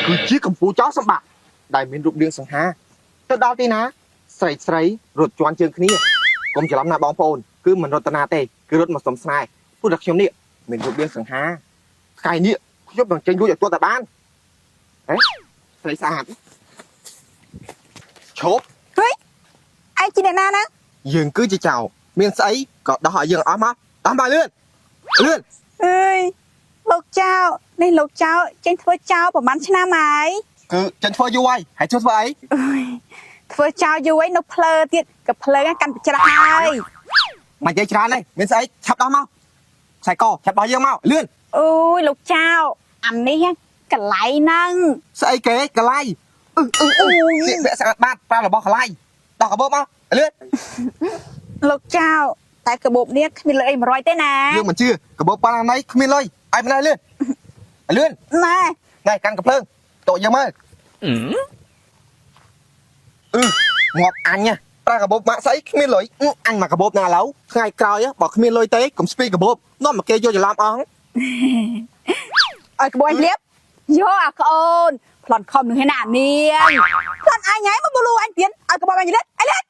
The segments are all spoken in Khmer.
គឺជាកម្ពុជាចោលសម្បត្តិដែលមានរូបរាងសង្ហាទៅដល់ទីណាស្រីស្រីរត់ជន់ជើងគ្នាកុំច្រឡំណាបងប្អូនគឺមិនរត់តាណាទេគឺរត់មកសុំស្នេហ៍ព្រោះតែខ្ញុំនេះមានរូបរាងសង្ហាថ្ងៃនេះខ្ញុំនឹងចេញលួចឲ្យទាល់តែបានហេស្រីស្អាតឈប់ ឯងជាអ្នកណាណា យើងគឺជាចៅមានស្អីក៏ដោះឲ្យយើងអស់មកដោះមកលឿនលឿន អើយលោកចៅនេះលោកចៅចេញធ្វើចៅប្រហែលឆ្នាំហើយ គឺចិនធ្វើយូរហើយហើយជួយធ្វើអី អើយធ្វើចៅយូរហើយនៅភ្លើទៀតក៏ភ្លើកាន់ប្រច្រាស់ហើយ មិននិយាយច្រើនទេមានស្អីឆាប់ដោះមកខ្សែកឆាប់ដោះយើងមកលឿន អូយលោកចៅអានេះកន្លែងហ្នឹង ស្អីគេកលៃអឺអឺអឺសៀកពាក់ស្អាតបាតប្រើរបស់កលៃដោះកាបូបមកលឿន លោកចៅតែកាបូបនេះគ្មានលុយអី100ទេណា យើងមិនជឿកាបូបប៉ាណាណៃគ្មានលុយឲ្យម្លេះលឿនលឿន ណែ ណែកាន់កំភ្លើងតក់យើងមើលអឺងាប់អញណាប្រើកាបូបម៉ាក់ស្អីគ្មានលុយអញមកកាបូបណាឥឡូវថ្ងៃក្រោយបើគ្មានលុយទេកុំស្ពីកាបូបនាំមកគេយកច្រឡំអស់ ឲ្យក្បួនលៀបយកអាក្អូនប្លន់ខំនឹងឯណានាងប្លន់អញហើយមកបលូអញទៀតឲ្យក្បួនអញលឿនអីលឿន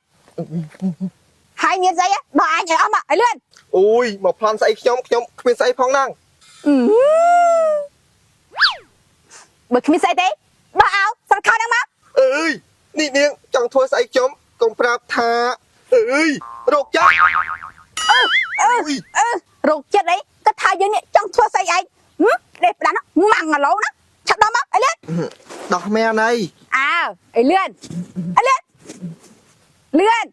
ហើយមានស្អីដល់អញឲ្យអស់មកឲ្យលឿន អូយមកប្លន់ស្អីខ្ញុំខ្ញុំគ្មានស្អីផងហ្នឹង អឺបើគ្មានស្អីទេបោះអោសង្ខោហ្នឹងមក អើយនេះនាងចង់ធ្វើស្អីខ្ញុំកុំប្រាប់ថាអើយរោគចាស់ អឺ អើយ អឺរោគចិត្តអីក៏ថាយើងនេះចង់ធ្វើស្អីឯងហឹមដេកផ្ដាស់ម៉ាំងឥឡូវណាឆាប់ដល់មកអីលឿន ដោះមែនអី អើអីលឿនអីលឿនលឿន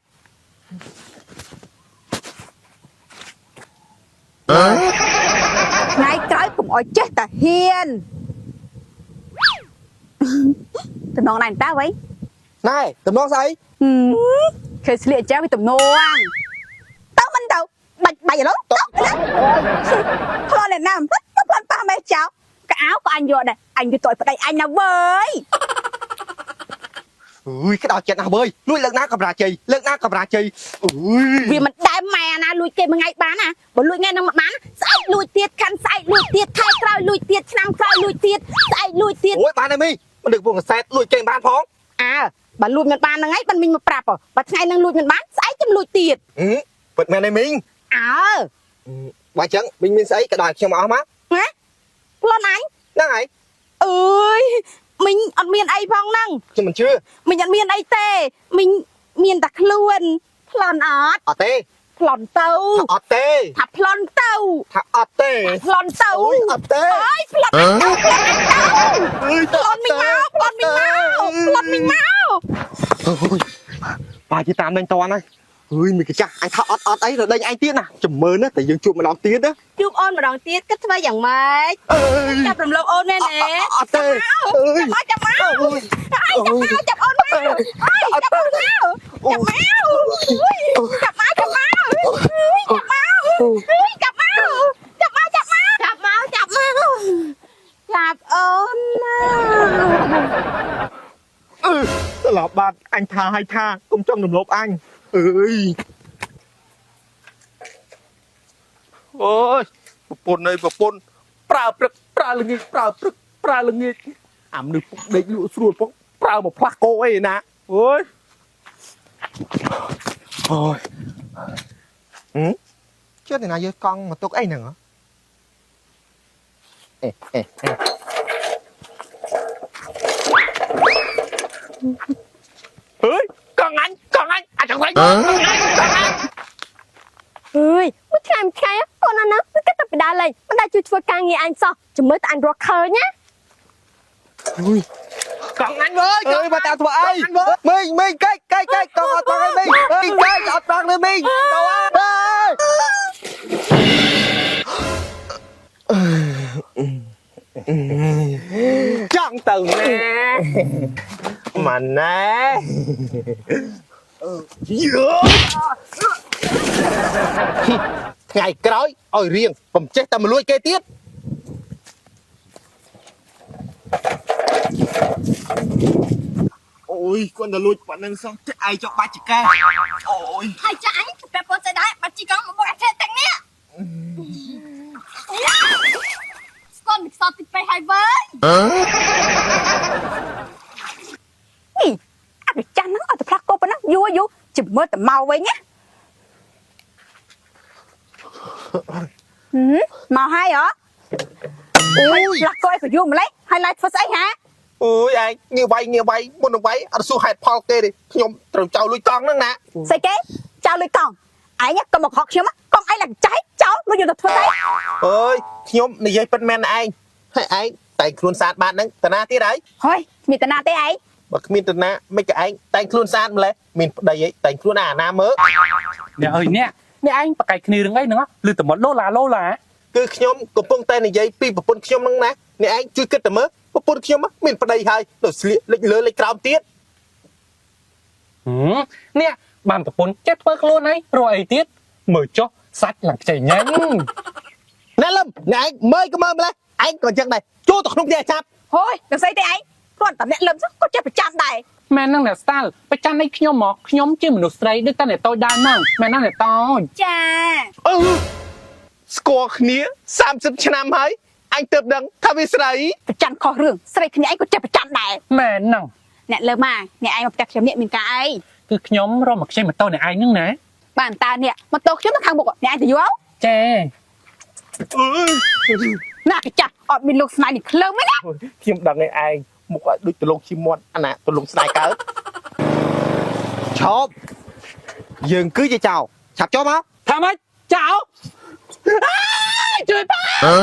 ថ្ងៃក្រោយកុំអោយចេះតែហ៊ានតំណងណែនតើអ្វី ណែតំណងស្អី ហឹមឃើញស្លៀកចេះវាទំនងទៅមិនទៅបាច់បាច់ឥឡូវទៅណាផ្លន់អ្នកណាមិនទៅផ្លន់ប៉ះមេចៅកៅអៅក៏អញយកដែរអញវាតយប្តីអញណាវើយ អើយក្តៅចិត្តណាស់វើយលួចលើកណាក៏បរាជ័យលើកណាក៏បរាជ័យអើយ វាមិនដែលម៉ែណាលួចគេមួយថ្ងៃបានណាបើលួចថ្ងៃហ្នឹងមិនបានស្អែកលួចទៀតខាន់ស្អែកលួចទៀតខែក្រោយលួចទៀតឆ្នាំក្រោយលួចទៀតស្អែកលួចទៀត អូយបានហើយមីមិនដឹកពួកកសែតលួចគេមិនបានផង អើបើលួចមិនបានហ្នឹងឯងបានមីងមកប្រាប់ហ៎បើថ្ងៃហ្នឹងលួចមិនបានស្អែកចាំលួចទៀត ហឹមពិតមែនហើយមីង អើ បើអញ្ចឹងមីងមានស្អីក៏ដល់ខ្ញុំអស់មក ណាប្លន់អញ ហ្នឹងហើយ អើយមីងអត់មានអីផងហ្នឹង ខ្ញុំមិនជឿ មីងអត់មានអីទេមីងមានតែខ្លួនប្លន់អត់ អត់ទេ ប្លន់ទៅ ថាអត់ទេ ថាប្លន់ទៅ ថាអត់ទេ ប្លន់ទៅ អូយអត់ទេ អើយប្លន់អញទៅប្លន់អញទៅ អើយ ប្លន់មីងមកប្លន់មីងមកប្លន់មីងមក អូយបាជាតាមដេញតន់ហើយអើយមីកាចាស់អញថាអត់អត់អីរដេញអញទៀតណាចំមើលណាតែយើងជួបម្ដងទៀតណា ជួបអូនម្ដងទៀតគិតធ្វើយ៉ាងម៉េច អើយ ចាប់រំលោភអូនមែនទេ អត់ទេអើយ ចាប់មកចាប់មក អើយ អើយចាប់មកចាប់អូនមកអើយចាប់អូនមកចាប់មកចាប់មកចាប់មកចាប់មកចាប់មកចាប់មកចាប់មកចាប់មកចាប់មកចាប់អូនណា អឺត្រឡប់បាត់អញថាឲ្យថាកុំចង់រំលោភអញអើយ អូយប្រពន្ធអើយប្រពន្ធប្រើព្រឹកប្រើល្ងាចប្រើព្រឹកប្រើល្ងាចអាមនុស្សពុកដេកលក់ស្រួលពុកប្រើមកផ្លាស់កោអីណាអូយ អូយហឹមជឿតែណាយកកង់មកទុកអីហ្នឹងហ៎អេអេអេ អើយកង់អញកង់អញអាចង្រៃកង់អញកង់អញ អើយមួយថ្ងៃមួយថ្ងៃកូនអាណាវាគិតតែពីដើរលេងមិនដែលជួយធ្វើការងារអញសោះចាំមើលតែអញរកឃើញណា អើយក ង់អញវើយ អើយមកតាមធ្វើអីមីងមីងកែកកែកកែកកង់អត់ប្រងអីមីងអើយកែកអត់ប្រងទេមីងទៅអើយ ចង់ទៅណាម៉ាណែយើថ្ងៃក្រោយឲ្យរៀងកុំចេះតែមកលួចគេទៀត អូយគាត់ទៅលួចប៉ុណ្្នឹងសោះចេះឯងចង់បាច់ចកែអូយ ហើយចាអញពាក់ព័ន្ធស្អីដែរបាត់ជីកង់មកបុកអាថេទាំងនេះស្គន់មិនខ្ស តិចពេកហើយវើយ នេះអាកចាស់ហ្នឹងឲ្យតែផ្លាស់គោប៉ុណ្ណឹងយូរយូរជំមើតែមកវិញណាហឹមមកហើយហ៎ អូយ ផ្លាស់គោឲ្យក៏យូរម្លេះហើយឡាយធ្វើស្អីហា អូយឯងងាវៃងាវៃមុននឹងវាយអត់សួរហេតុផលគេទេខ្ញុំត្រូវចោលលុយកង់ហ្នឹងណា ស្អីគេចោលលុយកង់ឯងក៏មកខកខ្ញុំកង់ឯងឡើងចែកចោលលុយយកទៅធ្វើស្អី អើយខ្ញុំនិយាយពិតមែនឯងហើយឯងតែងខ្លួនស្អាតបានហ្នឹងតាណាទៀតហើយ ហើយគ្មានតាណាទេឯង បើគ្មានតាណាមិនក៏ឯងតែងខ្លួនស្អាតម្លេះមានប្តីអីតែងខ្លួនអាណាមើល អ្នកអើយអ្នកអ្នកឯងបកកាយគ្នារឿងអីហ្នឹងឬតែមកលោឡាលោឡា គឺខ្ញុំកំពុងតែនិយាយពីប្រពន្ធខ្ញុំហ្នឹងណាអ្នកឯងជួយគិតតែមើលប្រពន្ធខ្ញុំមានប្តីហើយដល់ស្លៀកលិចលើលិចក្រោមទៀត ហឹមអ្នកបានប្រពន្ធចេះធ្វើខ្លួនឯងរកអីទៀតមើលចុះសាច់ឡើងខ្ចីញ៉ាញ់ ណែលឹមអ្នកឯងមើលក៏មើលម្លេះឯងក៏អញ្ចឹងដែរចូលទៅក្នុងផ្ទះចាប់ ហើយនឹងស្អីទេឯងគ្រាន់តែអ្នកលឹមក៏ចេះប្រចាំដែរ មែនហ្នឹងអ្នកស្តាល់ប្រចាំនៃខ្ញុំមកខ្ញុំជាមនុស្សស្រីដូចតែអ្នកតូចដែរហ្នឹងមែនហ្នឹងអ្នកតូច ចា អឺស្គាល់គ្នា30ឆ្នាំហើយអញទើបដឹងថាវាស្រី ប្រចាំខុសរឿងស្រីគ្នាឯងក៏ចេះប្រចាំដែរ មែនហ្នឹង អ្នកលើមកអ្នកឯងមកផ្ទះខ្ញុំនេះមានការអី គឺខ្ញុំរកមកខ្ចីម៉ូតូអ្នកឯងហ្នឹងណា បានតើនេះម៉ូតូខ្ញុំនៅខាងមុខអ្នកឯងទៅយក ចា ណាកចាស់អត់មានលោកស្នេហ៍នេះក្លើមទេណា ខ្ញុំដឹងឯងមុខឲ្យដូចទលងឈីមាត់អាណាទលងស្ដាយកើត ឈប់យើងគឺជាចៅឆាប់ចូលមក ថាម៉េចចៅជួយប៉ា អូ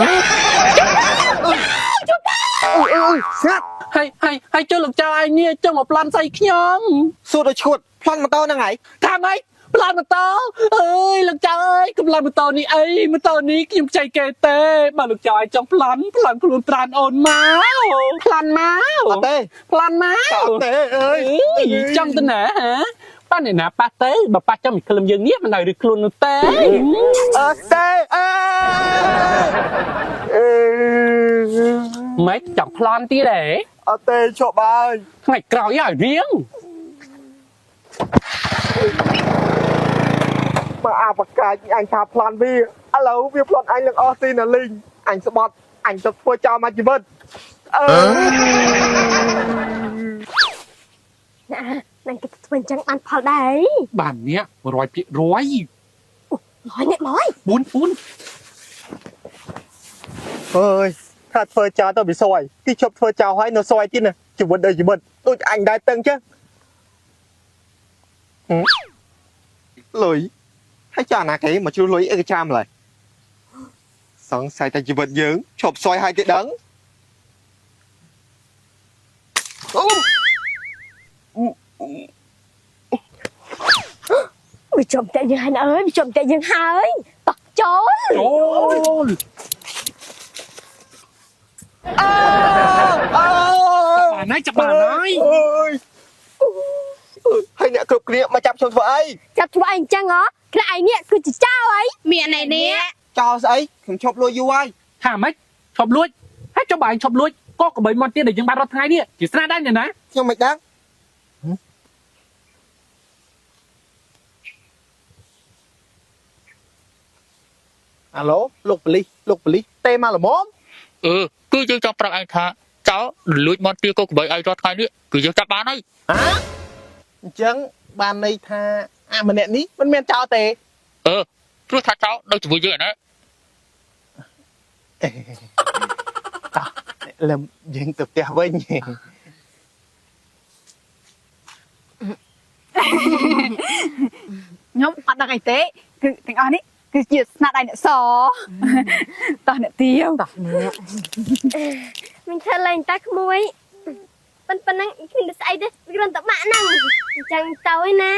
យអូយស្ងាត់ ហើយហើយហើយជួយលោកចៅឯងនេះចង់មកប្លន់ស្អីខ្ញុំ សួរដូចឈួតប្លន់ម៉ូតូហ្នឹងហើយ ថាម៉េចប្លន់ម៉ូតូអើយលោកចៅអើយកំប្លន់ម៉ូតូនេះអីម៉ូតូនេះខ្ញុំខ្ចីគេទេបើលោកចៅឯងចង់ប្លន់ប្លន់ខ្លួនត្រានអូនមកប្លន់មក អត់ទេ ប្លន់មក អត់ទេអើយ អើយចង់ទៅណាហ៎ប៉ាអ្នកណាប៉ះទៅបើប៉ះចំមិនក្លឹមយើងនេះមិនឲ្យឬខ្លួននោះទេ អត់ទេអើយអឺ ម៉េចចង់ប្លន់ទៀតទេ អត់ទេឈប់ហើយ ថ្ងៃក្រោយឲ្យរៀង បើអាបកាចអញថាប្លន់វាឥឡូវវាប្លន់អញនឹងអស់ទីណាលីងអញស្បត់អញទៅធ្វើចោលមួយជីវិតអើ ណានឹងគេធ្វើអញ្ចឹងបានផលដែរ បាននេះ100% រយអ្នកមក 4 4 អើយថាធ្វើចោលទៅវាសយទីឈប់ធ្វើចោលហើយនៅសយទៀតណាជីវិតដូចជីវិតដូចអញដែរតឹងចឹងហឹមលុយហើយចោលណាគេមកជ្រុះលុយអីក៏ចាំឡើយសង្ស័យតែជីវិតយើងឈប់សយហើយគេដឹងអូ វាចំតែយើងហើយណាអើយវាចំតែយើងហើយតោះចូល ចូល អើ បានហើយចាប់បានហើយ អើយហើយអ្នកគ្រប់គ្នាមកចាប់ខ្ញុំធ្វើអី ចាប់ធ្វើអីអញ្ចឹងហ៎ខ្លះឯងនេះគឺជាចៅអី មានអីនេះ ចោលស្អីខ្ញុំឈប់លួចយូរហើយ ថាម៉េចឈប់លួចហើយចុះបើឯងឈប់លួចក៏ក្បីមាត់ទៀតដែលយើងបានរត់ថ្ងៃនេះជាស្នាដៃអ្នកណា ខ្ញុំមិនដឹង អាឡូលោកប៉ូលីសលោកប៉ូលីសទេមកល្មម អឺគឺយើងចង់ប្រាប់ឯងថាចោលលួចមាន់ទាកូក្បីឲ្យរាល់ថ្ងៃនេះគឺយើងចាប់បានហើយ ហ៎អញ្ចឹងបានន័យថាអាម្នាក់នេះមិនមែនចោលទេ អឺព្រោះថាចោលនៅជាមួយយើងឯណា តោះលឹមយើងទៅផ្ទះវិញ ខ្ញុំអត់ដឹងអីទេគឺទាំងអស់នេះគឺជាស្នាដៃអ្នកសតោះអ្នកទៀវតោះ មិនធ្វើលេងតែក្មួយប៉ុណ្ណឹងគ្មានស្អីទេវាគ្រាន់តែបាក់ហ្នឹងអញ្ចឹងទៅឯណា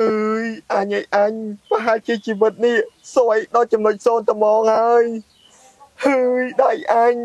អើយអញឯងអញប្រហែលជាជីវិតនេះសួយដល់ចំណុចសូន្យត្មងហើយហើយដៃអញ